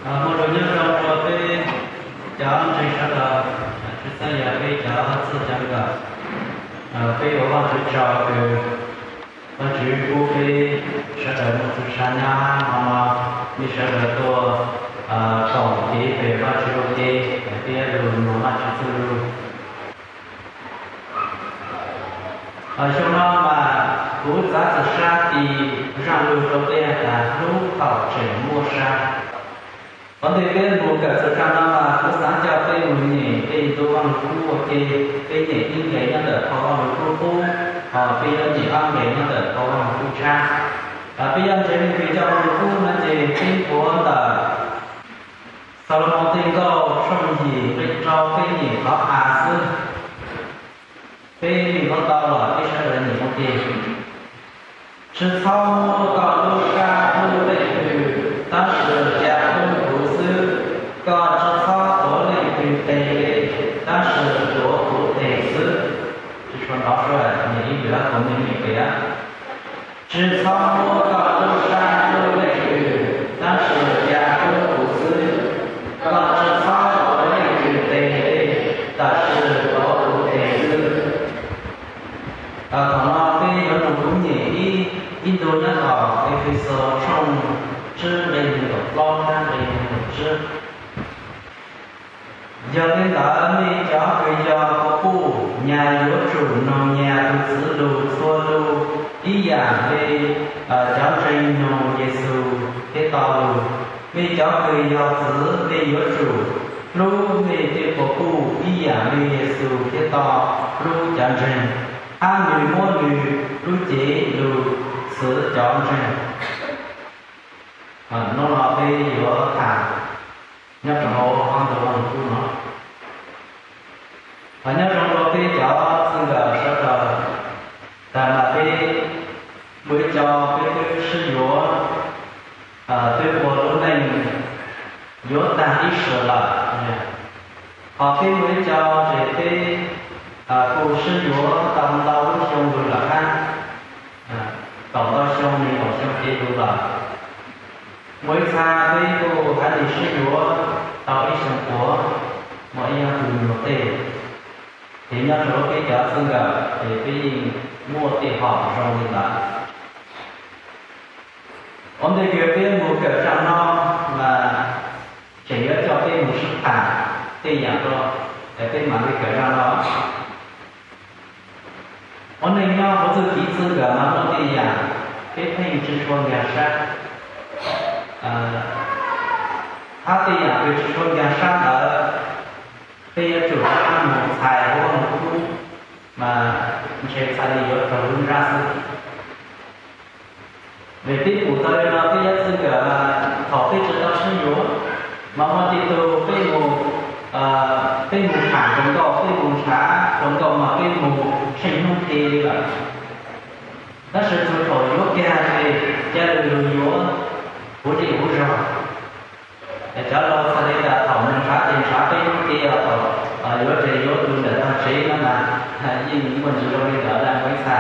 Muaj lus nyob zoo rau peb cov ntseeg sawv daws, tsis txawm yog peb cov txwj cov nkawm, peb ua Vajtswv tsaug kws Vajtswv pub peb sawv daws muaj txuj sa nyob hmo no, nej sawv daws tuaj koom kev pe Vajtswv ua ke, peb yuav lug mloog Vajtswv txuj lug. Xyoo no mas kuv txav txim sab tis zaj lug rau peb tas hlub thaum tseem muaj sab. Qhov ntawd peb mus kawm txug zaj no mas kuv xav coj peb mus nyem peb ntu Vaj Lug Kub ua ke, peb nyem ib nqe nyob ntawm phau Vaj Lug Kub qub, ho peb yuav nyem ob nqe nyob ntawm phau Vaj Lug Kub tshab. Peb yuav ntseeg Leej Twg cov Vaj Lug Kub no ces peb nthuav ntawm Xalumoos Tej Nkauj tshooj yim nqe rau peb nyem qhov a xwb. Peb nthuav tau los peb sawv daws nyem ua ke. Tsi txhob muab koj lub sab hlub leej twg, tab sis cia hlub kuv xwb. Koj tsi txhob tuav leej twg tes li, tab sis tuav kuv tes xwb. Tsi tshua nrov sua, nyem ib lwm kuv mam nyem tes. Tsi txhob muab koj lub sab hlub leej twg, tab sis cia hlub kuv xwb. Koj tsi txhob tuav leej twg tes li, tab sis tuav kuv tes xwb. Thaum no peb yuav lug nyem ib, ib ntu nyob hauv Efexus tshooj tsib nqe neeg nkaum plaub txog nqe neeg nkaum tsib. Yog li ntawd nej cov kws yog quas puj, nyas yuav tsum noog nyas tus txwv lug txhua lug ib yaam li cov ntseeg noog Yexus Khetos lug. Nej cov kws yog txwv, nej yuav tsum hlub nej tej quas puj ib yaam li Yexus Khetos hlub cov ntseeg, hab nwg muab nwg lub cev lug txwv cov ntseeg. Hnub no peb yuav tham nyob rau hauv qhov ntawm Vaj Lug Kub no. Nyob zoo rau peb cov txwj nkawm sawv daws, tas mas peb muaj ib co peb twb sib yuav, twb ua lub neej yuav tag ib sim lawm. Ho peb muaj ib co ces peb kuj sib yuav tau ntau lub xyoo lug lawm hab, kaum ntau xyoo, nees nkaum xyoo kev lug lawm. Muaj ib txha peb kuj hab nyuag sib yuav tau ib xyoo puav, muaj ib nyuag tug nyuag tej. Ces nyob rau peb cov txwj nkawm ces peb yeej muaj tej hom zoo li ntawd. Ua ntej kws peb mus kawm zaj no mas tseem yuav coj peb mus sib tham tej yaam rau, es peb mam li kawm zaj no. Ua neej nyob huv txuj kev txwj nkawm mas muaj tej yaam peb pheej tsi tshua nkaag sab, hab tej yaam kws tsi tshua nkaag sab ntawd peb yuav tsum rov qab mus txhais huv Vaj Lug Kub mas ntshe txhais li yuav raug lub nrab xwb. Vim peb pum tau li no peb cov txwj nkawm mas thaum peb tsi tau sib yuav mas muaj tej tug peb mus, peb mus tham hluas nkauj, peb mus ntshav hluas nkauj mas peb mus tsheej hnub ke li lawm. Tab sis txug thaum yuav kiag ces ca le lug yuav huv zej huv zog. Es cov laug txhais li tas thaum mus ntshav ces ntshav peb hnub ke, thaum yuav ces yuav tus ntawm tog tsev no mas yeej muaj ntsis zoo li ntawd na muaj ib txha.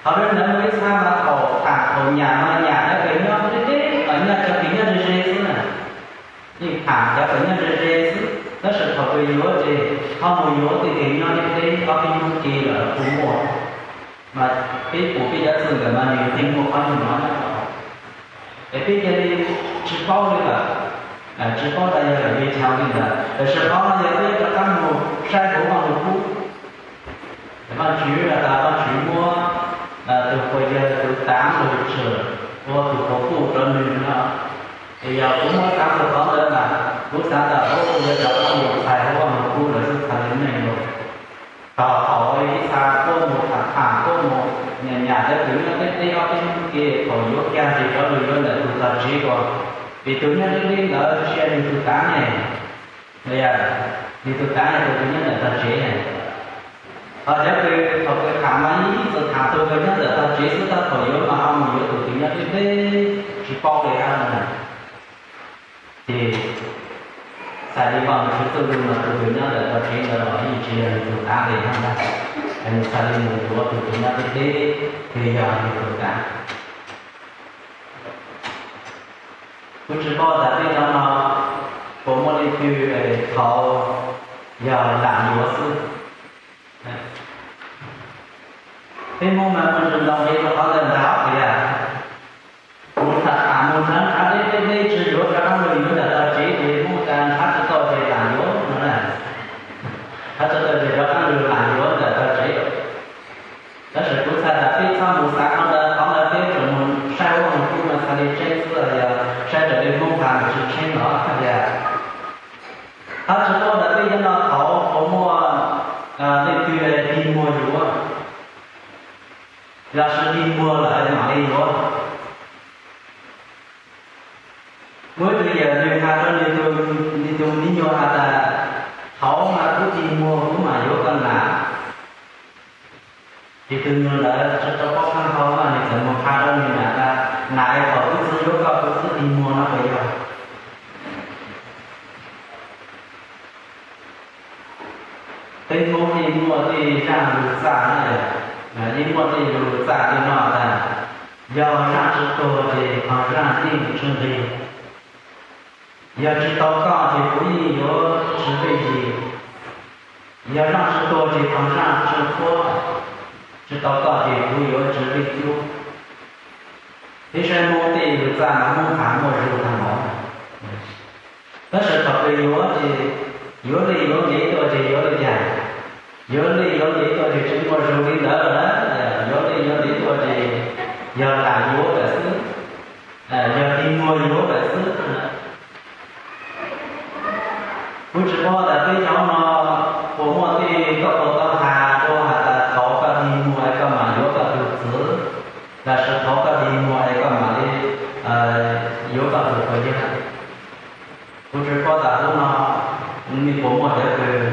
Thaum li ntawd muaj ib txha mas thaum tham thaum nyam mas nyam cov kws nyob deb deb, nyam cov kws nyob ze ze xwb na. Yeej tham cov kws nyob ze ze xwb, tab sis thaum kws yuav ces ho mus yuav tej kws nyob deb deb ob peb hnub ke lawm kuj muaj. Mas peb pum peb cov txwj nkawm mas nws yeej muaj qhov nyuag no nyob tod. Es peb cia li tsis paub li lawm, tsis paub tas yog vim li cas li ntawd, tab sis qhov no yog peb rov qab mus saib huv Vaj Lug Kub. Vaajtswv tas Vaajtswv muab tug quas yawg tus taav lug tshwm ua tug quas puj rau nwg no. Es yog kuv muab xaav txug qhov ntawd mas kuv xaav tas kuv yuav rov qab mus txhais huv Vaj Lug Kub lawm xwb txhais li neej lug. Thaum, thaum ib txha tuaj mus tham tham tuaj mus nyam nyam cov kws nyob deb deb ob peb hnub ke, thaum yuav kiag ces rov lug yuav ntawm tug tog tsev ko, vim tug nyob deb deb ntawd tsis yog nwg tug taav ne. Yog, nwg tug taav yog tug kws nyob ntawm tog tsev ne. Ho cov kws thaum kws tham mas ib txwm tham tug kws nyob ntawm tog tsev xwb, tab thaum yuav mas ho mus yuav tug kws nyob deb deb tsis paub li hab na. Ces txhais li Vaaj Lug Kub txuj lug mas tug kws nyob ntawm tog tsev ntawd los yeej tsis yog nwg tug taav li hab ntag. Nwg txhais li mus yuav tug kws nyob deb deb, ces yog nwg tug taav. Kuv tsis paub tas peb cov no puas muaj leej twg thaud yog lam yuav xwb. Peb Hmoob mas muaj ntsis ntau nqe rau qhov ntawd ntag os yom. Kuv tham tham mus nrhav nrhav deb deb deb tsis yuav rov qab los yuav ntawm tog tsev ces Hmoob tas nrhav tsis tau ces lam yuav no na. Nrhav tsis tau ces rov qab los lam yuav ntawm tog tsev. Tab sis kuv txhais tas peb txhob mus xav qhov ntawd, qhov ntawd peb tseem mus saib huab mus kub mas txhais li tseeb xwb, yog saib raws li Hmoob hais mas tsis tseeb los yog. Qhov tsis paub tas peb cov no thaud puas muaj leej twg dig muag yuav, los sis dig muag lawm mam li yuav. Muaj ib tug yawm nws hais rau nws tus, nws tus me nyuam hais tas, thaud mas kuv dig muag kuv mam yuav koj nam. Ces tus nyuam ntawd tsis tau paub qab hau mas nws txawm mus hais rau nws nam tas, nam, es thaum kuv txiv yuav koj kuv txiv dig muag no puas yog? Peb Hmoob yeej muaj tej zaj lus txaj na, yeej muaj tej lus txaj tej no tas, yog zaj tsis tuag ces qhov zaj yeej tsis nqig. Yog tsis tau koj ces kuv yeej yuav tsis vej zis. Yog zaj tsis tuag ces qhov zaj tsis qhuav. Tsis tau koj ces kuv yuav tsis vej cuab. Peb saib Hmoob tej lus txaj mas Hmoob hais muaj zug tag npaum. Tab sis thaum kawg yuav ces yuav li yuav ntev tuaj ces yuav li cas? Yuav li yuav ntev tuaj ces tsis muaj zug li ntawd lawm. Yuav li yuav ntev tuaj ces yog lam yuav lawm xwb, yog dig muag yuav lawm xwb. Kuv tsis paub tas peb cov no puas muaj tej koj puas tau hais rau hais tas thaud koj dig muag es koj mam yuav koj tus txiv, los sis thaud koj dig muag es koj mam li yuav koj tus puas yog. Kuv tsis paub tas hnub no nej puas muaj cov kws,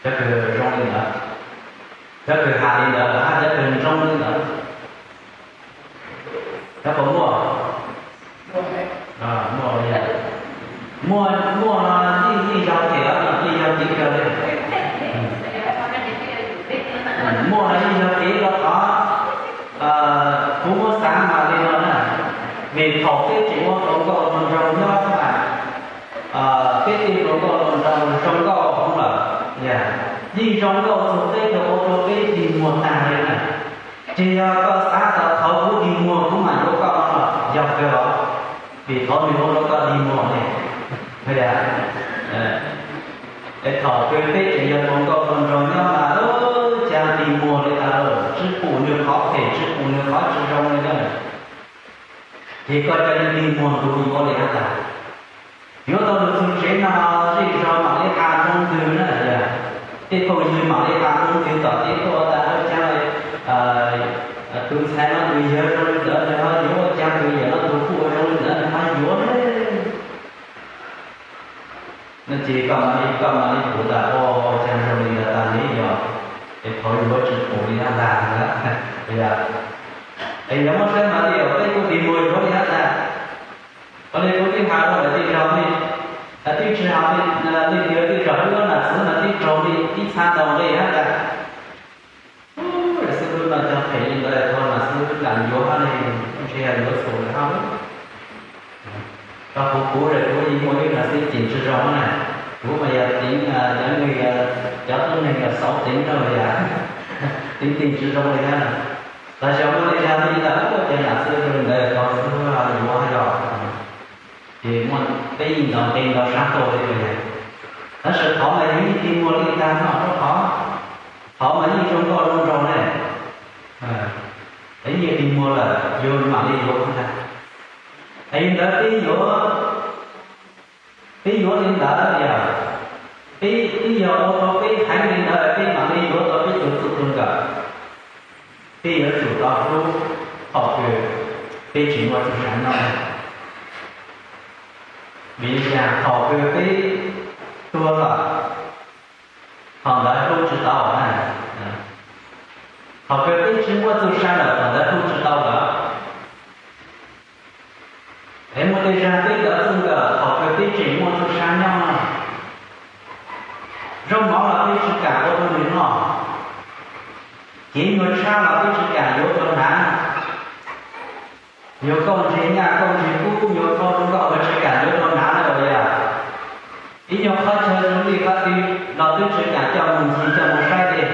cov kws zoo li ntawd, cov kws hais li ntawd los hab cov kws zoo li ntawd. Cov puas muaj? Muaj, muaj no yeej, yeej yog phem, yeej yog kev kawg li. Muaj no yeej yog kev rau qhov kuv muab xav mas li no na, vim thaum peb tseem ua hluas nkauj hluas nraug nyob mas peb tej hluas nkauj hluas nraug zoo nkauj hoob lawm, yeej zoo nkauj txog peb rau ua rau peb dig muag tag li na. Ces yog koj xav tas thaud kuv dig muag kuv mam yuav koj no los yog kawg os, vim thaud nws ua rau koj dig muag ne. Es thaum kawg peb tseem yog hluas nkauj hluas nraug nyob mas caag dig muag li tas lawm, tsis pum nws qhov phem tsis pum nws qhov tsis zoo li na. Ces koj cov dig muag ntug yuav li hab tas. Yuav tau lug txug tsev no zej zog mam li has nroo ntwg na, tej phooj ywg mam li has nroo ntwg tom teb tuaj tas ua caag tus ntxhais no tus yawg zoo li ntawd nws ho yuav, ua caag tus yawm no tus kuj ua zoo li ntawd nws ho yuav ne. No ces koj mam li, koj mam li pum tas ua caag zoo li ntawd tas li yog, es thaud yuav tsis pum li hab tas. Es yog muab saib mas tej zaum peb kuj dig muag yuav li hab tas. Ua li kuv twb has rau lawv tej zaum ne, twb tsis has li, leej twg tej zaum wb nam txiv mas twb raug li ib txha ntau nqe hab tas. Nam xib hwb no cog phem li ntawd thaum nam xib hwb lam yuav hab ne, ntshe yog yuav txhaum lawm hab. Rau qhov kuv, kuv yeej muaj ib nam xib hwb ceem tsis zoo na, kuv mas yog teev cov neeg, cov tuab neeg yog xauv teev rau yog teev teem tsis zoo li hab. Los xyov muaj li cas li tas ua cas nam xib hwb li ntawd thaum xib hwb yuav hab yog. Ces muaj peb yeej ntaus nqe ntaus sab tuaj li. Tab sis qhov mas yus yeej dig muag li tag no rau qhov, qhov mas yeej zoo nkauj zoo nraug ne, es yeej dig muag lawm yus mam li yuav ntag. Es li ntawd peb yuav, peb yuav li ntawd yog, peb twb yog ua tau peb heev li ntawd peb mam li yuav tau peb tus txij tus nkawm. Peb yuav tsum tau hlub thaum kws peb tseem muaj txuj sa nyob. Vim li cas? Thaum kws peb tuag lawm, thaum ntawd hlub tsis tau na. Thaum kws peb tsis muaj txuj sa lawm, thaum ntawd hlub tsis tau lawm. Es muaj tej zag peb cov txij nkawm thaum kws peb tseem muaj txuj sa nyob, zaub mov los peb tsis kam ua rau nws noj, cev nyuag tshab los peb tsis kam yuav rau hnav. Yuav kauj ntseg nyaj kauj ntseg kub, yuav qhau rau nkauj los tsis kam yuav rau hnav lawm yom. Ib nyuag qhov chaw zoo li qhov twg los twb tsis kam coj mus ncig coj mus saib li.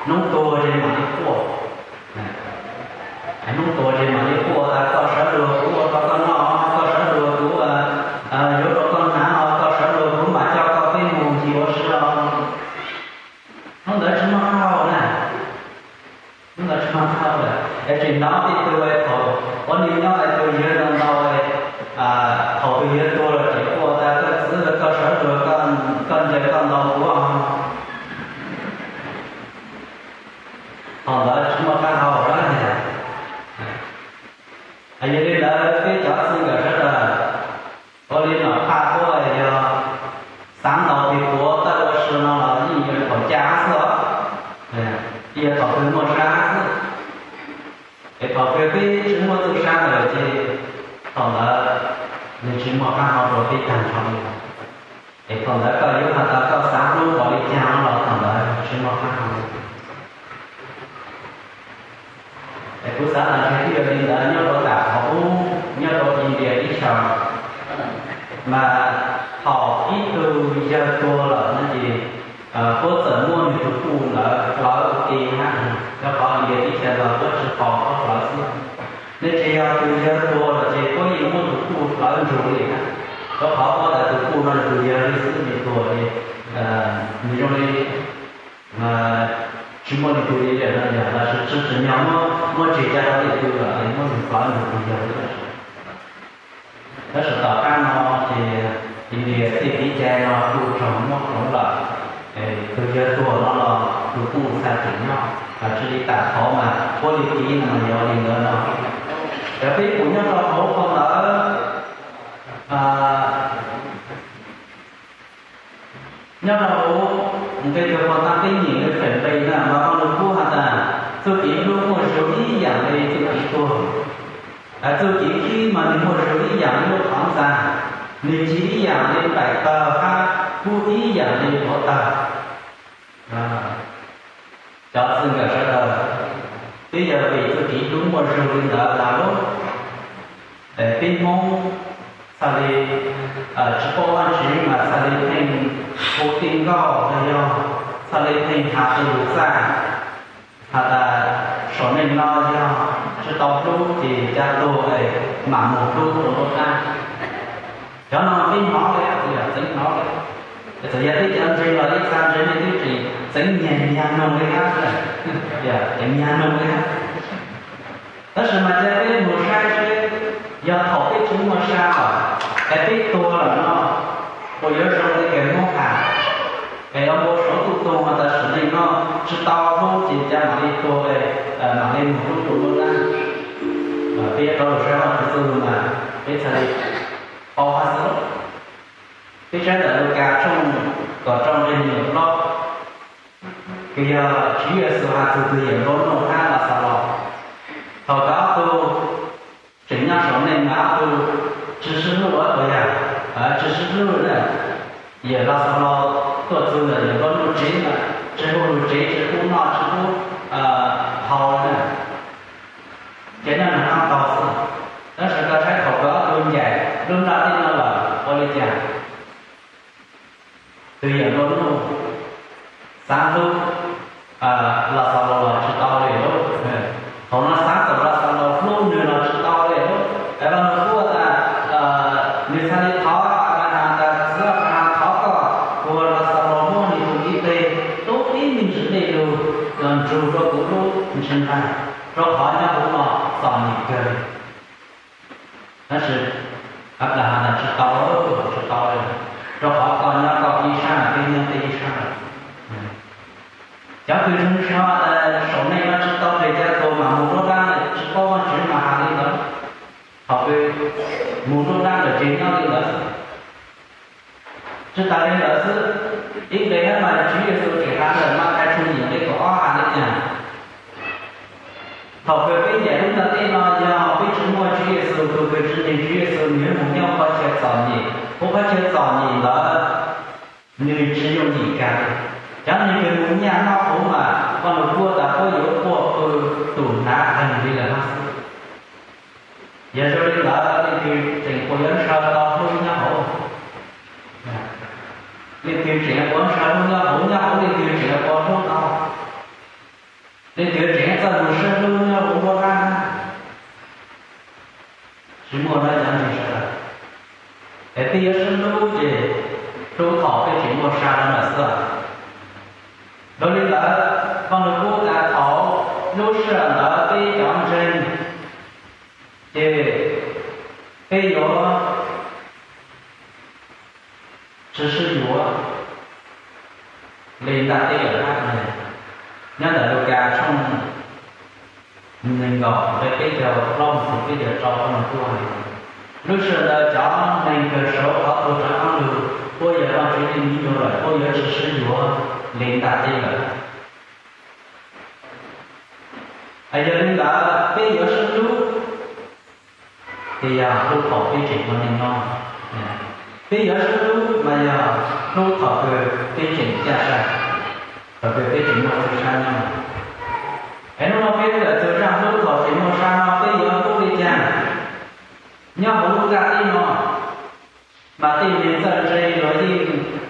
Hnub tuag ces mam li quaj. Hnub tuag ces mam li quaj tas koj sawv luag kuv ua rau koj noj, koj sawv luag kuv yuav rau koj hnav os, koj sawv luag kuv mam coj koj peb mus ncig ua si os. Hnub ntawd tsis muaj qab hau na. Hnub ntawd tsis muaj qab hau lawm es tseem hnov ib tug thaum ua neej nyob es tus yawg ntau ntau, thaum tus yawg tuag los tseem quaj tas koj txwv koj sawv luag, koj ncaws koj ntaus kuv. Thaum ntawd tsis muaj qab hau lawm. Yog li ntawd peb cov txij nkawm sawv daws ua li Nom Phaj Huab yog xav ntaus tis puav tawj ua si no los yeej yog thaum cab xwb os, yeej yog thaum twg muaj sab xwb. Es thaum twg peb tsis muaj txuj sab lawm ces thaum ntawd nws tsis muaj qab hau rau peb tag nrho li. Es thaum ntawd koj yuav has tas koj xav hlub npaum li cas no los thaum ntawd tsis muaj qab hau li. Es kuv xav tas ntshe twb yog li ntawd nyob rau tam qhov ub nyob rau India ib xyoos, mas thaum ib tug yawg tuag lawm no ces puab txawm muab nws tus puj ntawd hlawv ua ke na, rau qhov India teb chaws ntawd puab tsis qhau puab hlawv xwb. Nej tsis yog tus yawg tuag lawm ces puab yeej muab tus puj hlawv ntsug li na, rau qhov puab tas tus puj no yog tus yawg li xwb, nws tuag ces nws zoo li tsis muaj leej twg li lawm no yog lossis tsis tsim nyog muab tseg caj rau leej twg lawm es muab nws hlawv ntsug tus yawg li. Tab sis tom qab no ces India tej kev cai no kuj raug muab hloov lawm, tus yawg tuag no los tus puj txhaj tseem nyob, tsis li tam qhov mas puab li kev no mas yog li ntawd no. Cov peb pum nyob rau hauv phau ntawv, nyob rau hauv nqe kawg pau tag peb nyeem li feem nqe na mas Vaj Lug Kub has tas txuj kev hlub muaj zoo ib yam li txuj kev tuag, txuj kev khib mas nws muaj zoo ib yam li lub qhov ntxa, nws ci ib yam li nplaim taws hab kub ib yam li hluav taws. Cov txij nkawm sawv daws, twb yog vim txuj kev hlub muaj zoo li ntawd tas lub, peb Hmoob txhaj li tsis paub Vajtswv mas txhaj li pheej hu tij nkauj los yog txhaj li pheej has tej lus txaj, has tas saum neej no yog tsis tau hlub ces ca tuag mam mus hlub rau nruab dab. Cov no peb hnov li, txawm yog txawm yog peb cov ntseeg los ib txha ntseeg nej twb tseem txeev nyiag nyiag noog li hab, tseem nyiag noog li hab. Tab sis mas cia peb mus saib seb, yog thaum peb tsis muaj sab lawm, es peb tuag lawm no, puas yuav zoo li kev Hmoob has, es yuav npau suav tuj tuag tas sim neej no tsis tau hlub ces ca mam li tuag, mam li mus hlub rau nruab dab. Peb yuav rov lug saib Vajtswv txuj lug mas peb txhaj li paub hab xwb. Peb saib ntawm Lukas tshooj kaum rau nqe nees nkaum plaub, kws yog Tswv Yexus has txug tug yawm nplua nuj hab Laxalos. Thaum kws ob tug tseem nyob saum neej mas ob tug tsis sib hlub, ob tug yog tsis sib hlub na. Yawm Laxalos tuaj txug ntawm yawm nplua nuj tsev mas tsis pub lug tsev, tsis pub noj tsis pub haus li na, ces nyob nrog noj taug xwb. Tab sis koj saib thaum kws ob tug ncaim lub nraj teb no lawm ua li cas? Tug yawm nplua nuj xaav hlub Laxalos los tsis tau li lawm. Thaum no xaav kom Laxalos hlub nwg los tsis tau li lawm. Es Vaj Lug Kub tas nwg txhaj li thov Anplahas tas, txwv Anplahas, thov koj kuas Laxalos muab nwg tus ib teg tub ib me ntsis dlej lug los nrug rua kuv lub ntsis nqaij, rua qhov nyob huv no txom nyem kawg. Tab sis Anplahas tas tsis tau, tsis tau li, rua qhov koj nyob koj ib sab, peb nyob peb ib sab. Cov kws ntseeg saum neej no tsis tau nqis ca tuag mas mus nruab dab, tsis paub Vajtswv mas has li ntawd. Thaum kws mus nruab dab lawm ces nyob li ntawd xwb. Tsis tas li ntawd xwb, ib nqe hab mas Tswv Yexus tseem has ntawm Mathais tshooj yim nqe kaum ob has li cas? Thaum kws peb ncaim lub ntiaj teb no yog peb tsis muaj Tswv Yexus, tus kws tsis ntseeg Tswv Yexus nws yuav mus nyob huv qhov chaw txom nyem, huv qhov chaw txom nyem ntawd nws tsis yooj yim kag li. Cov neeg kws mus nyaj noj qhuav mas Vaj Lug Kub tas puab yuav quaj qw tum hnav kawg li lawm hab xwb. Yog zoo li ntawd leej twg tseem puas yuav ntshaw tau hlub nyob hauv? Leej twg tseem yuav puas ntshaw hlub nyob hauv? Nyob hauv leej twg tseem yuav puas hlub tau? Leej twg tseem yuav txawj mus sib hlub nyob hauv nruab hlab? Tsis muaj no cov ntseeg sawv daws. Es peb yuav sib hlub ces hlub thaum peb tseem muaj sa no lawm xwb. Dhau li ntawd, Vaj Lug Kub tas thaum lub sij hawm ntawd peb cov ntseeg ces peb yuav tsis sib yuav li ntaj teb lawm hab. Nyob ntawm Lukas tshooj nees nkaum nqe peb caug plaub mus txog peb caug rau no kuj hais, lub sij hawm ntawd cov neeg kawg saud qhov tuag rov qab lug, puab yog Vajtswv cov me nyuam lawm, puab yuav tsis sib yuav li ntaj teb lawm. Yog li ntawd peb yuav sib hlub, ces yog hlub thaum peb tseem ua neej nyob. Peb yuav sib hlub mas yog hlub thaum kawg peb tseem caj sa, thaum kawg peb tseem muaj txuj sab nyob. Es hnub no peb kawm txug zaj hlub thaum tseem muaj sa no peb yuav hlub li cas? Nyob hauv lub ntaj teb no mas tej neeg txawj ntse luag yeej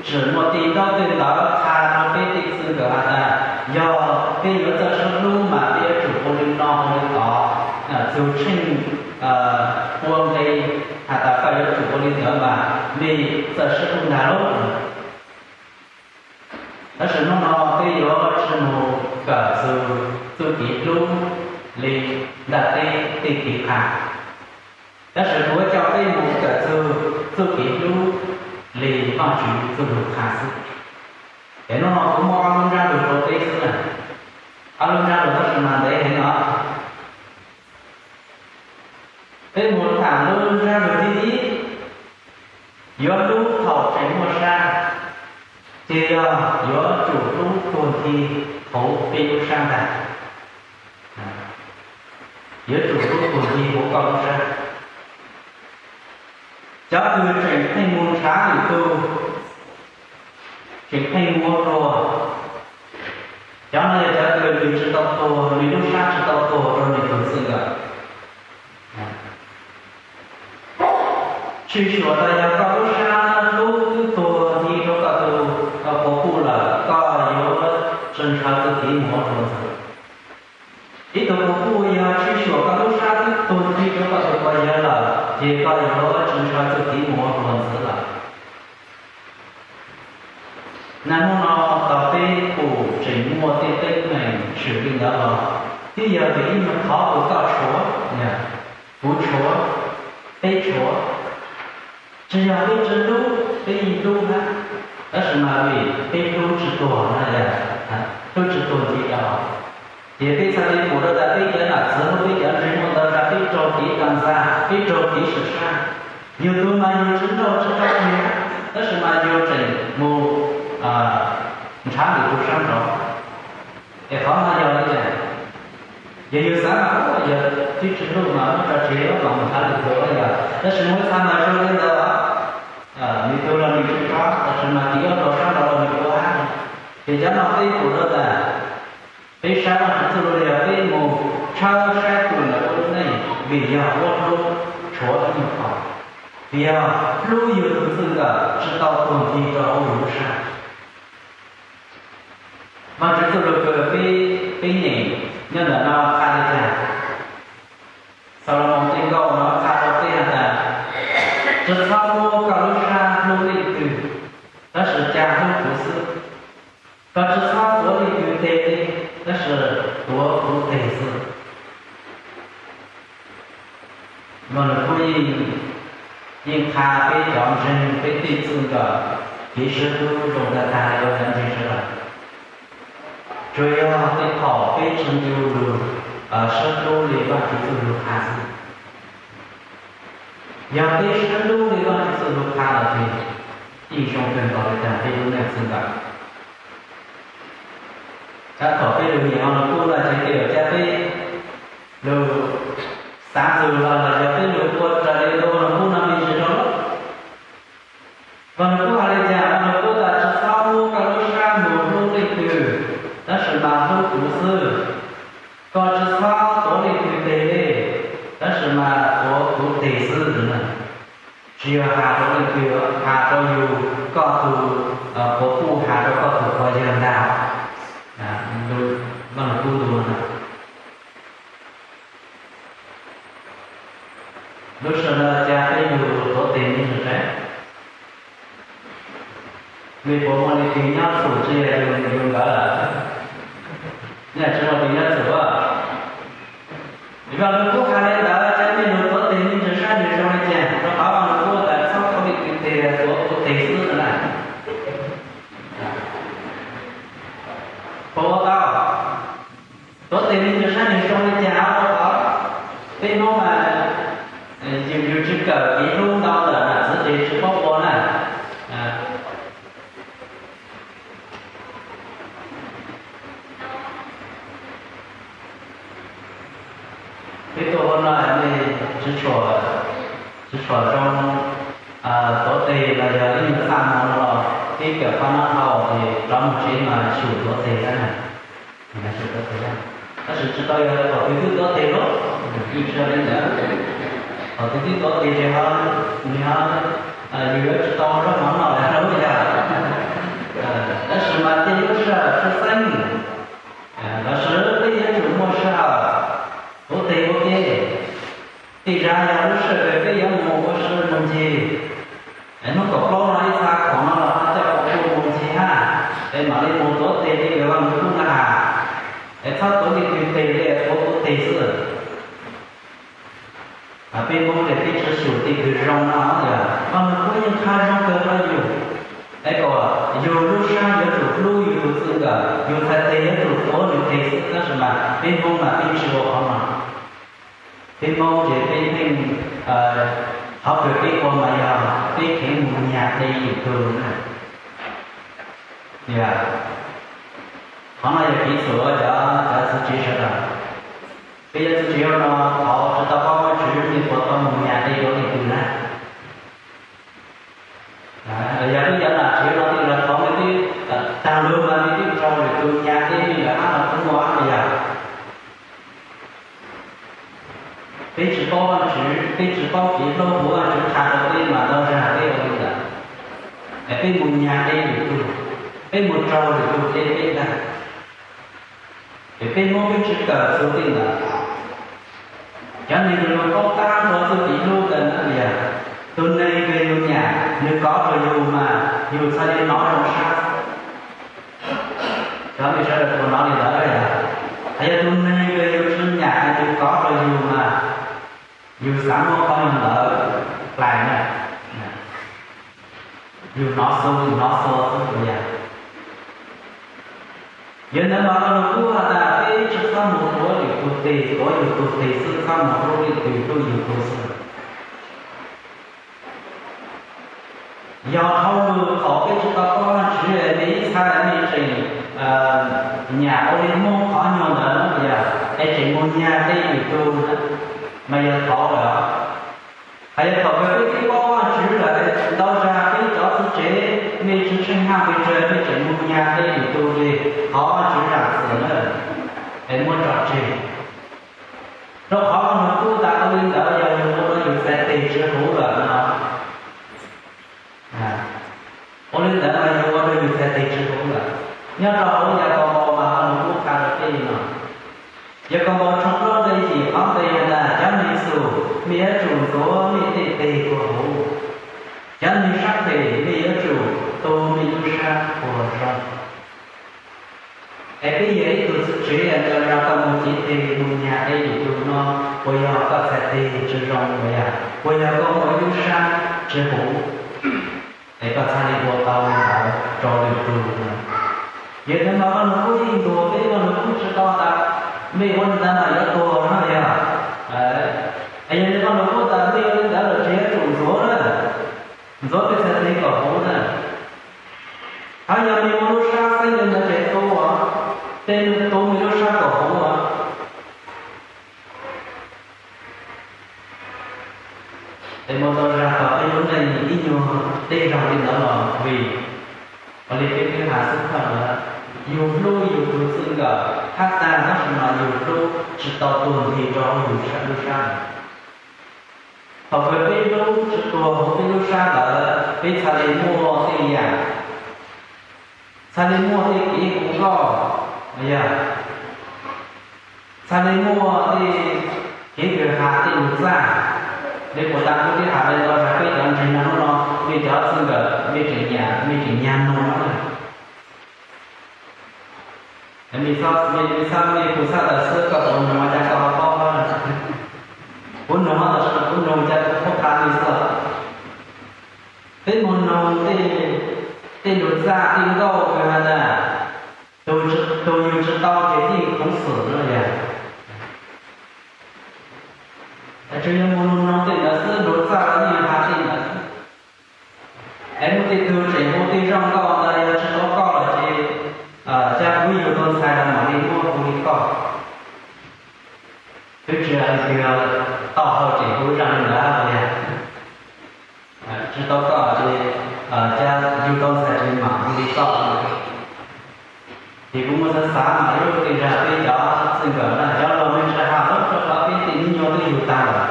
tsim muaj tej ntaub tej ntawv qha rau peb tej txwj nkawm has tas yog peb yuav txawj sib hlub mas peb yuav tsum ua li no ua li tod, txug tsheej pua nqe has tas koj yuav tsum ua li ntawd mas nej txawj sib hlub ntag lauj. Tab sis hnub no peb yuav tsis mus kawm txug txuj kev hlub li ntaj teb tej kev qha, tab sis kuv yuav coj peb mus kawm txug txuj kev hlub li Vajtswv txuj lug qha xwb. Es hnub no kuv muaj ob lub ntsab lug rau peb xwb na, ob lub ntsab lug tab sis mas ntev heev no. Peb mus tham lub ntsab lug thib ib, yuav hlub thaum tseem muaj sa, ces yog yuav tsum hlub tuag nthi hauv peb lub sab ntag. Yuav tsum hlub tuag nthi hauv koj lub sab. Cov kws tseem pheej mus nrhav lwm tug, tseem pheej mus ua pluag, cov no yog cov kws nws tsis tau tuag, nws lub sab tsis tau tuag rau nws tug txwj nkawm. Tshwj xyuas tas yog koj lub sab hlub twb tuag nthi rau koj tug quas puj lawm, koj yuav tsis ntshaw txuj kev mus ua pluag ntxhi. Ib tug quas puj yog tshwj xyuam koj lub sab twb tuag nthi rau koj tug quas yawg lawm, ces koj yuav tsis ntshaw txuj kev mus ua pluag ntxhi lawm. Nag hnub no tau peb pum tseem muaj tej teeb meem tshwm li ntawd los twb yog vim ib nyuag qhov kws koj tshuav, kuv tshuav, peb tshuav. Tsis yog peb tsis hlub, peb yeej hlub hab, tab sis mas vim peb hlub tsis tuag na, hlub tsis tuag nthi rau. Ces peb txhaj li pum rau tas peb cov nam txiv hlub peb cov ntseeg muaj ntau zag peb raug kev tag ntxag, peb raug kev sab sab. Yug tug mas yug tsis nrauj tsis rau tiag, tab sis mas yug tseem mus nrhav lwm tug sab nraud. Es qhov no yog li cas? Yog yug xav mas yog twb tsis hlub mas muab tso tseg los mus nrhav lwm tug los yog, tab sis muab txhaj mas zoo li ntawd os. Lwm tug los nws tsis rov, tab sis mas kev ua rau sab nraud los nws ua hab. Ces cov no peb pum rau tas peb saib Vajtswv txuj lug yog peb mus tshawb saib tus ntawd ua lub neej vim yog ua hlub tshuav ib nyuag qhov, vim yog hlub yug tug txwj nkawm tsis tau tuag nthi rau hauv yug lub sab. Vajtswv txuj lug kws peb nyeem nyob ntawm no qha li cas? Xalumoos tej nkauj no qha rau peb has tas, tsis txhob muab koj lub sab hlub leej twg, tab sis ca hlub kuv xwb. Koj tsis txhob tuav leej twg teg li, tab sis tuav kuv teg xwb. Mas nws kuj yeej qha peb cov ntseeg peb tej txwj nkawm kev sib hlub zoo tag tag li cov ntseeg sawv daws. Tsuas yog tej thaum peb tsis ncu lug sib hlub li Vajtswv txuj lug qha xwb. Yog peb sib hlub li Vajtswv txuj lug qha lawm ces yeej zoo kawg nkaus li tag peb lub neej xwb ntag. Tab thaum peb lug nyeem Vaj Lug Kub no ces tej zaum cab peb lug xav txug los los yog peb lug ua raws li tus Vaj Lug Kub no me ntsis rau lawm. Vaj Lug Kub has li cas? Vaj Lug Kub tas tsis txhob muab koj lub sab mus hlub leej twg, tab sis mas hlub kuv xwb. Koj tsis txhob tuav leej twg teg li, tab sis mas tuav tus teg xwb na. Tsis yog has rau leej twg, has rau yus, koj tus quas puj, has rau koj tus quas yawg ntag. Vaj Lug Kub ntuas ntag. Lub sij hawm no cas peb yug tuav teg me ntsis saib, mej puas muaj leej twg nyob txhum tsis yog yus nkawd lawm? Nyaj tsis muaj tus nyob txhum. Vaj Lug Kub hais li ntawd, cas mej yug tuav teg me ntsis saib nws zoo li cas? Rau qhov Vaj Lug Kub tas txhob tuav leej twg teg, tuav kuv teg xwb na. Puas ua tau? Tuav teg me ntsis saib nws zoo li cas, rau qhov peb Hmoob mas yus tsis kawm kev hlub ntau lawm mas txwv teg tsis paub ua na. Peb tuaj hauv no mej tsis tshua zoo tuav teg los yog ib nyuag txaj muag no los peb kawm pab nab dhau ces rov mus tsev mas xyum tuav teg na. Tab sis tsis tau yog thaum twg twb tuav teg los, tsis yog li ntawd. Thaum twg twb tuav teg ces ho, nws ho, yus yuav tsis tau zaub mov noj lawm lauj yog. Tab sis mas tej lub sij hawm tshwj xeeb lossis peb yuav tsum muaj sij hawm ua teg ua ke. Tej zaum yog lub sij hawm peb yuav mus ua si mus ncig, hnub kaum plaub no ib txha khoom no los ho coj kuv mus ncig hab, es mam li mus tuav teg li Vaj Lug Kub na has, es txhob tuav leej twg teg li, tuav kuv teg xwb. Peb Hmoob ces peb tsis xyum leej twg zoo no yog Vaj Lug Kub yeej qha zoo kawg rau yus. Es kom yus lub sab yuav tsum hlub yus tus txij nkawm, yus txhais teg yuav tsum tuav nws teg xwb, tab sis mas peb Hmoob mas peb tsis ua qhov no. Peb Hmoob ces peb pheej, qhov kws peb ua mas yog peb kheev mus nyag dle yus tug na. Qhov no yog piv txwv cov, cov txiv tsev sawv daws. Peb cov txiv tsev no thov tsis tau paub Vajtswv, mej puas tau mus nyag dle rau leej twg na? Yog peb cov nam tsev no tej zaum thov mej twb, taag lug mas mej twb raug lwm tus nyag dle mej lawm hab no kuj muaj hab yog. Peb tsis paub Vajtswv, peb tsis paub kev hlub huv Vajtswv qha rau peb mas ntau zag peb ua li ntawd. Es peb mus nyag dle lwm tug, peb mus raug lwm tug dle peb ntag. Es peb Hmoob peb tsis kawm txug tej ntawd. Cov neeg kws yus paub tab nrho txuj kev hlub ntawd na yog, tug neeg kws yus nyam nws kov rau yus mas yus txhaj li hnov zoo sab. Cov mej sawv daws puas hnov li ntawd yog? Hos yog tug neeg kws yus tsis nyam nws kov rau yus mas yus xav muab qhov nyuag ntawd plais na, yus hnov xu, yus hnov xua xwb puas yog? Yog ntawd mas Vaj Lug Kub has tas peb tsis txhob mus tuav lwm tug teg, tuav yus tug teg xwb, txhob mus hlub leej twg, hlub yus tug xwb. Yog dhau lug thaum peb tsis tau paub Vajtswv, mej ib txha mej tseem nyam ua li Hmoob qhov nyuag ntawd na yog, es tseem mus nyag dle lwm tug na, mas yog thov lawm. Hos yog thaum kws peb twb paub Vajtswv lawm, ntau zag peb cov txiv tsev mej tsis tsheej haj pes tsawg mej tseem mus nyag dle lwm tug li, thov Vajtswv zam txim na, es muab tso tseg. Rau qhov Vaj Lug Kub tas ua li ntawd yog yus ua rau yus txhais teg tsis huv lawm no. Ua li ntawd mas yog ua rau yus txhais teg tsis huv lawm. Nyob rau hauv Yakaunpaus mas Vaj Lug Kub qha rau peb li no. Yakaunpaus tshooj plaub nqe yim qhov nqe has tas, cov neeg xum, mej yuav tsum ntxuav mej tej teg puas huv. Cov neeg sab phem, mej yuav tsum tu mej lub sab puas zoo. Es peb yog ib tug txiv tsev, ntawd yog koj mus cev teg mus nyag dle lwm tug no, puas yog koj txhais teg tsis zoo puas yog? Puas yog koj muaj ib lub sab tsis huv? Es koj txhaj li ua tau li ntawd rau lwm tug no. Yog ntawd mas Vaj Lug Kub yeej ntuas peb, Vaj Lug Kub tsis tau tas mej ua li ntawd mas yuav tuag no yog. Es yog li Vaj Lug Kub tas mej ua li ntawd lawm ces yuav tsum ntxuav na, ntxuav mej txhais teg kom huv na. Hos yog mej muaj lub sab xeeb li ntawd ces tu, tej tu mej lub sab kom huv. Es muaj ntau zag thaum peb lub neej ib nyuag deb zog li ntawd los vim, ua li peb twb has xub thawj ntawd, yus hlub yus tus txij nkawm hab tag, tab sis mas yus hlub tsis tau tuag nthi rau hauv yus lub sab. Thaum kawg peb lub tsis tuag hauv peb lub sab ntawd peb txhaj li muaj tej yam, txhaj li muaj tej kev hu nkauj, yog txhaj li muaj tej kev kawg has tej lus txaj. Nej puas tas kuv twb has li no, peb cov ntseeg no hnub no, nej cov txij nkawm nej tseem nyam, nej tseem nyag noog na. Nej txhob, nej txhob, nej kuv txhob tawm xwb, koj puas noog cas koj ho paub. Kuv noog, kuv noog cas kuv paub qha li xwb. Peb mus noog tej lus txaj tej nkauj kawg ntag, tus yug tsis tau ces yeej khoov xwm no yog. Tsuas yog mus noog tej ntawd xwb, lus txaj los yeej has tej ntawd xwb. Es muaj tej tug tseem hu tej zaj nkauj ntawd, yog tsis tau koj los ces, cas kuv yug tau ntxhais los mam li muab hu li koj. Twb tsis hais tias tau hau ces hu zaj li ntawd tiag. Tsis tau koj ces, cas yug tau ntxhais ces mam hu li koj. Ces kuv muab xav xav mas ib lub tej zag peb cov txij nkawm na, cov laus me ntsis has lawm, rau qhov peb tej me nyuam twb yug tag lawm.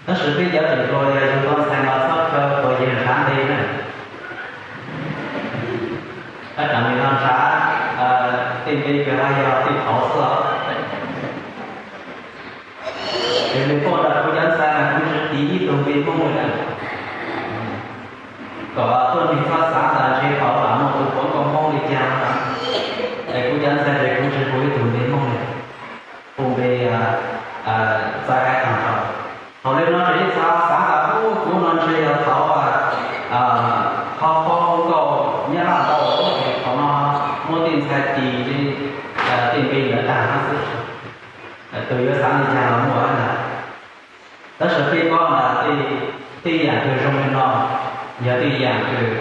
Tab sis peb cov tseem hluas yog yug tau ntxhais mas txhob khaws quav yawg ntshav nte na. Tab sis nws ho ntshav, tej npe kws ho yog tej qhauv xwb os. Ces nws tuaj nrog kuv cov ntxhais mas kuv tsis tis ib tug npe Hmoob li na. Kom tuaj nws txhob xav tas ntshe thaum lam muaj tus puav nkauj Hmoob li cas. Es kuv cov ntxhais ces kuv tsis hu ib tug npe Hmoob li, hu npe txawv hais tag nrho. Thaum li no ces ib txhia xav tas kuv no ntshe yog thaum qhov paub nkauj Nyab Laj ntau, thaum no muab tej ntxhais tis li tej npe ntawd tag xwb. Tus yuav xav li cas los muaj ntag. Tab sis peb paub tas tej yam kws zoo li no yog tej yam kws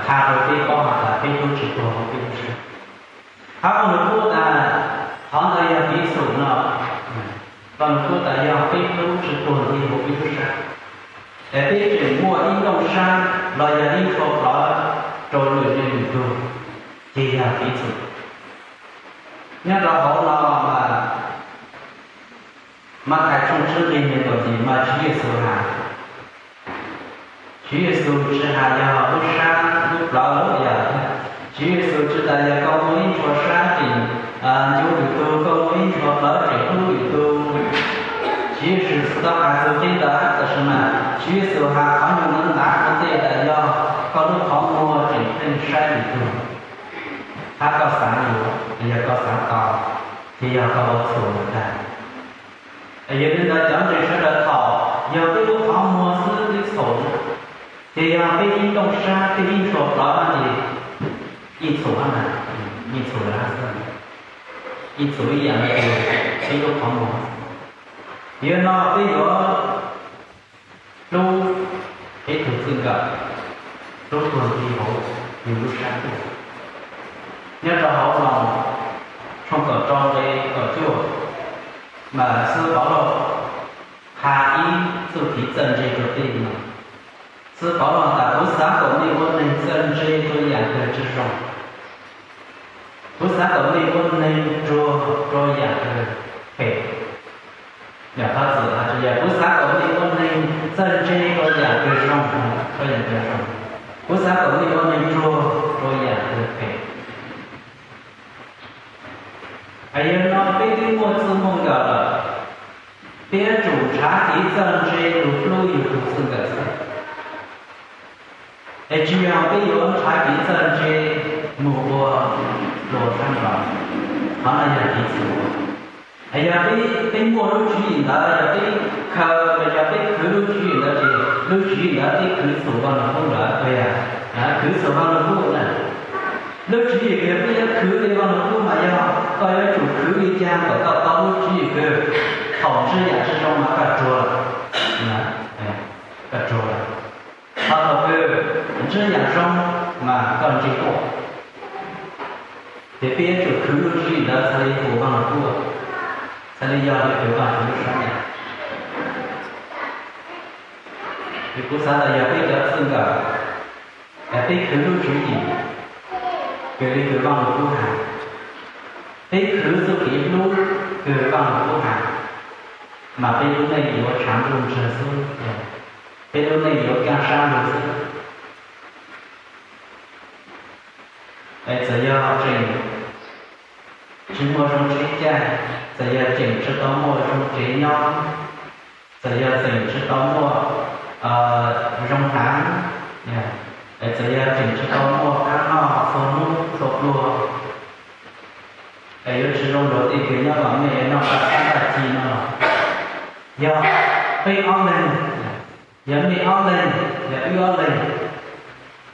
qha rau peb paub has tas peb lub tsis tuag hauv peb lub sab. Hab Vaj Lug Kub tas qhov ntawd yog piv txhum no, Vaj Lug Kub tas yog peb lub tsis tuag nti hauv peb lub sab, es peb tseem muaj ib nrooj sab los yog ib ntshua plawv rau lwm leej lwm tug, ces yog piv txhum. Nyob rau hauv no mas Mathais tshooj tsib nqe nees nkaum yim mas Tswv Yexus has, Tswv Yexus tsis has yog lub sab lub plawv yom. Tswv Yexus tsis tas yog koj muaj ib ntshua sab tseem ncu lwm tug, koj muaj ib ntshua plawv tseem hlub lwm tug. Tswv Yexus tsis tau has txog qhov ntawd, tab sis mas Tswv Yexus has qhov nyuag ntawd ntag, kuv tej tas yog koj lub qhov muag tseem pheej saib lwm tug, hab koj xav yuav, yog koj xav tau, ces yog koj ua txhum lawm ntag. Yog li ntawd cov ntseeg sawv daws, thaum yog peb lub qhov muag xwb twb txhum, ces yog peb ib nrooj sab, peb ib ntshua plawv no ces yeej txhum na, yeej txhum lawm xwb, yeej txhum ib yam li peb lub qhov muag. Yog no peb yuav hlub peb tug txij nkawm, hlub tuag nti hauv yus lub sab tuaj. Nyob rau hauv Loos tshooj kaum rau nqe kaum cuaj, mas xib hwb Pov Lauj qha ib txuj kev txawj ntse rau peb no. Xib hwb Pov Lauj tas, kuv xav kom nej ua neeg txawj ntse rua yam kws tsi zoo. Kuv xav kom nej ua neeg ruag rua yam kws phem. Yog thov txim, kuv xav kom nej ua neeg txawj ntse rua yam kws zoo, rua yam kws zoo. Kuv xav kom nej ua neeg ruag rua yam kws phem. Yog no peb twb muaj txij muaj nkawm lawm, peb yuav tsum nrhav kev txawj ntse lug hlub yug tug txij nkawm xwb. Es tsis yog peb yuav nrhav kev txawj ntse mus ua luag sab nraud, qhov no yog kev txhaum. Es yog peb muaj lub tswv yim ntawd, yog peb khaws los yog peb khwv lub tswv yim ntawd ces lub tswv yim ntawd peb khwv txhum Vaj Lug Kub lawm, khwv txhum Vaj Lug Kub na. Lub tswv yim kws peb yuav khwv li Vaj Lug Kub mas yog koj yuav tsum khwv li cas kom koj tau lub tswv yim kws thaum ntsib yam tsi zoo mas koj ruag lawm, koj ruag lawm. Ho thaum kws ntsib yam zoo mas koj ntse tuaj. Ces peb yuav tsum khwv lub tswv yim ntawd txhad li hu Vaj Lug Kub, txhad li yog li kws Vaj Tswv lub sab nqaij. Es kuv xav tas yog peb cov txij nkawm, peb khwv lub tswv yim kws li kws Vaj Lug Kub has, peb khwv txuj kev hlub kws Vaj Lug Kub has, mas peb lub neej yuav tshav ntuj ntswg xwb, peb lub neej yuav kaj sab ntuj xwb. Es txawm yog tseem tsis muaj zoo tsev caij, txawm yog tseem tsis tau muaj zoo tsev nyob, txawm yog tseem tsis tau muaj zoo hnav, txawm yog tseem tsis tau muaj kab noj txhua hnub txhua pluag, es yuav tsis zoo luag tej kws nyob tom mej noj paj txhab tag kis no los? Yog peb ob leeg, yog mej ob leeg, yog wb ob leeg,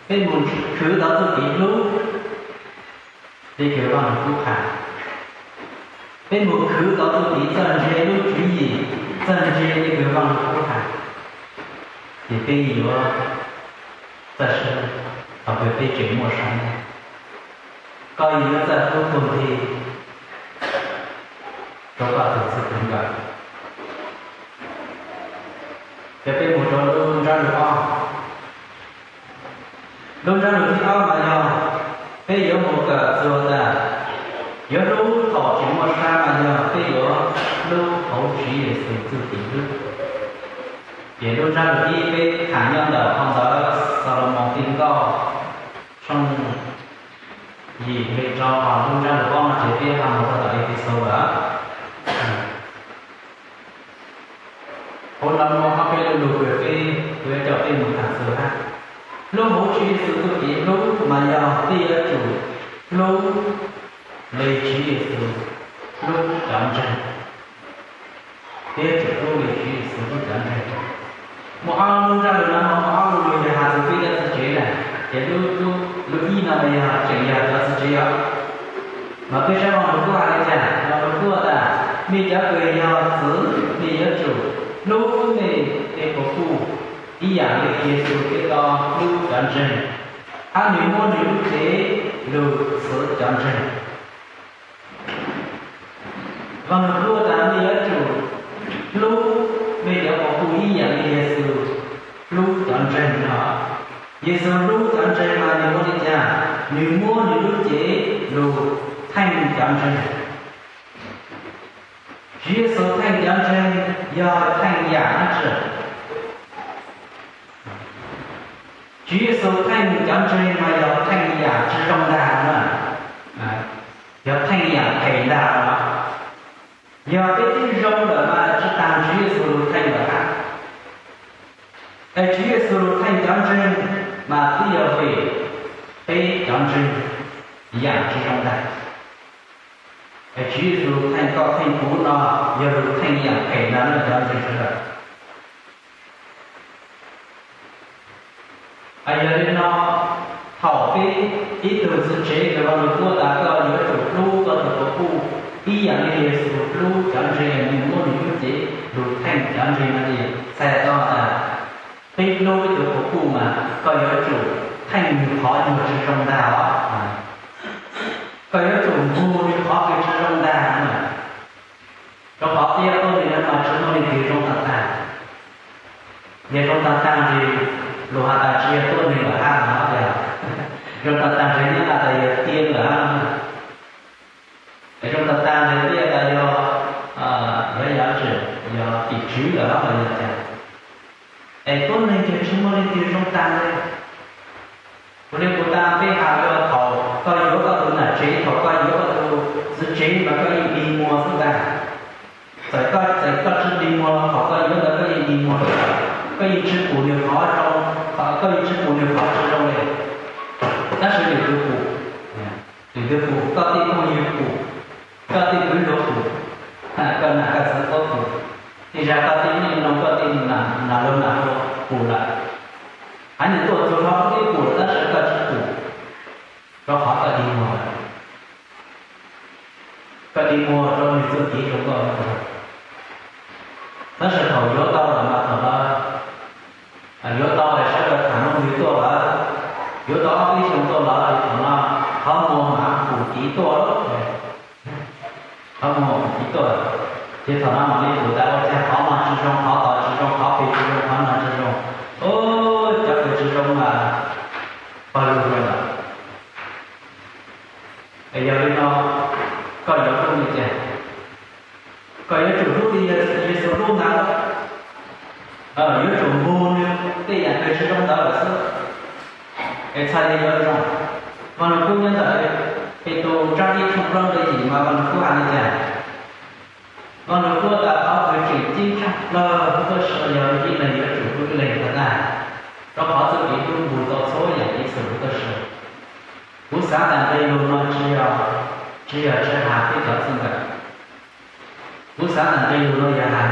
peb mus khwv tau txuj kev hlub li kws Vaaj Lug Kub has, peb mus khwv tau txuj kev txawj ntse lub tswv yim, txawj ntse li kws Vaaj Lug Kub has, ces peb yuav txawj sab thaum kws peb tseem muaj sab ntsuj. Koj yuav txawj hlub tug nti rua koj tug txwj kawg nkaus. Ces peb mus rua lub ntsab lug ob. Lub ntsab lug thib ob mas yog peb yuav mus kawm txug tas yuav hlub thaum tseem muaj sab mas yog peb yuav hlub hauv Tswv Yexus txuj kev hlub. Ces lub ntsab lug ib peb tham nyob ntawm phau ntawv Xalumoos Tij Nkauj tshooj yim nqe rau, lub ntsab lug ob no ces peb ho mus rau tom Efexus lawm. Hauv no muaj ob peb lug lug kws peb, kuv yuav coj peb mus tham txug hab. Hlub hauv Tswv Yexus txuj kev hlub mas yog peb yuav tsum hlub le Tswv Yexus hlub cov ntseeg. Peb yuav tsum hlub le Tswv Yexus hlub cov ntseeg. Muaj ob lub ntsab lug no, muaj ob lub lug yog has txug peb cov txiv tsev na, ces lub, lub ib no mas yog tseem yog cov txiv tsev os. Mas peb saib Vaaj Lug Kub has le caag, Vaaj Lug Kub tas, mej cov kws yog txwv, mej yuav tsum hlub mej tej quas puj ib yaam le Yexus Khetos hlub cov ntseeg, hab nwg muab nwg lub cev lug txwv cov ntseeg. Vaaj Lug Kub tas mej yuav tsum hlub mej cov quas puj ib yaam le Yexus hlub cov ntseeg no. Yexus hlub cov ntseeg mas nwg ua le caag? Nwg muab nwg lub cev lug theej cov ntseeg. Tswv Yexus theej cov ntseeg yog theej yaam dlaab tsi? Tswv Yexus theej cov ntseeg mas yog theej yaam tsi zoo ntaag na, yog theej yaam phem ntaag os. Yog peb twb zoo lawm mas tsi taag Tswv Yexus lug theej lawm hab. Es Tswv Yexus lug theej cov ntseeg mas twb yog vim peb cov ntseeg yaam tsi zoo ntaag. Es Tswv Yexus theej koj theej kuv no yog lug theej yaam phem ntaag na cov ntseeg sawv daws. Yog le no, thaum peb ib tug txiv tsev kws Vaaj Lug Kub tas koj yuav tsum hlub koj tug quas puj ib yaam le Yexus hlub cov ntseeg, nwg muab nwg lub cev lug theej cov ntseeg no ces txhais tau tas peb hlub ib tug quas puj mas koj yuav tsum theej nwg qhov nyuag tsi zoo ntaag os. Koj yuav tsum npug nwg qhov kws tsi zoo ntaag na. Rua qhov peb tuab neeg no mas tsi muaj leej twg zoo taag taag. Yog zoo taag taag ces lug has tas tsi yog tuab neeg lawm hab no, yog zoo taag taag ces nyob has tas yog tiag lawm hab. Es zoo taag taag ces peb tas yog, yog, yog tim tswv lawm hab los yog cas. Es tuab neeg ces tsi muaj leej twg zoo taag le. Kuv le kuv tas peb has yog thaum koj yuav koj tug nam tsev, thaum koj yuav koj tug txiv tsev mas koj yeej dig muag xwb ntag. Txawm koj, txawm koj tsi dig muag los thaum koj yuav ntawd koj yeej dig muag, koj yeej tsi pum nwg qhov zoo, koj yeej tsi pum nwg qhov tsi zoo le. Tab sis lwm tus pum, lwm tus pum, koj tej phooj ywg pum, koj tej kwv luag pum, koj nam koj txwv puab pum, tej zag koj tej neej noo koj tej nam luag nam luag pum lawm. Hab nwg tuaj txug rua peb pum lawm tab sis koj tsi pum, rua qhov koj dig muag lawm. Koj dig muag rua nwg txuj kev zoo nkauj. Tab sis thaum yuav tau lawm mas thaum no, yuav tau es sawv daws tham luag ntawd tuaj lawm, yuav tau ob peb xyoo tuaj lawm, thaum no qhov muag mas pum tiv tuaj, qhov muag pum tiv tuaj, ces thaum no mam li pum tas ua cas qhov no tsi zoo, qhov tod tsi zoo, qhov pem tsi zoo, qhov no tsi zoo. Cov kws tsi zoo mas pawg lug rua lawm. Es yog li no, koj yuav hlub li cas? Koj yuav tsum hlub li Yexus hlub yuav tsum mus nws tej yam kws tsis zoo ntawd lawm xwb, es txhaj li yuav zoo. Vaj Lug Kub nyob ntawm Petus tsab ib tshooj plaub nqe yim mas Vaj Lug Kub hais li cas? Vaj Lug Kub tas qhov kws tseem ceeb tshaj plawg huv toj so yog ib leeg yuav tsum hlub ib leeg tag tag, rau qhov txuj kev hlub mus tau txhua yam kev txhua huv toj so. Kuv xav tas nqe lug no tsis yog, tsis yog tsis has peb cov txij nkawm. Kuv xav tas nqe lug no yog has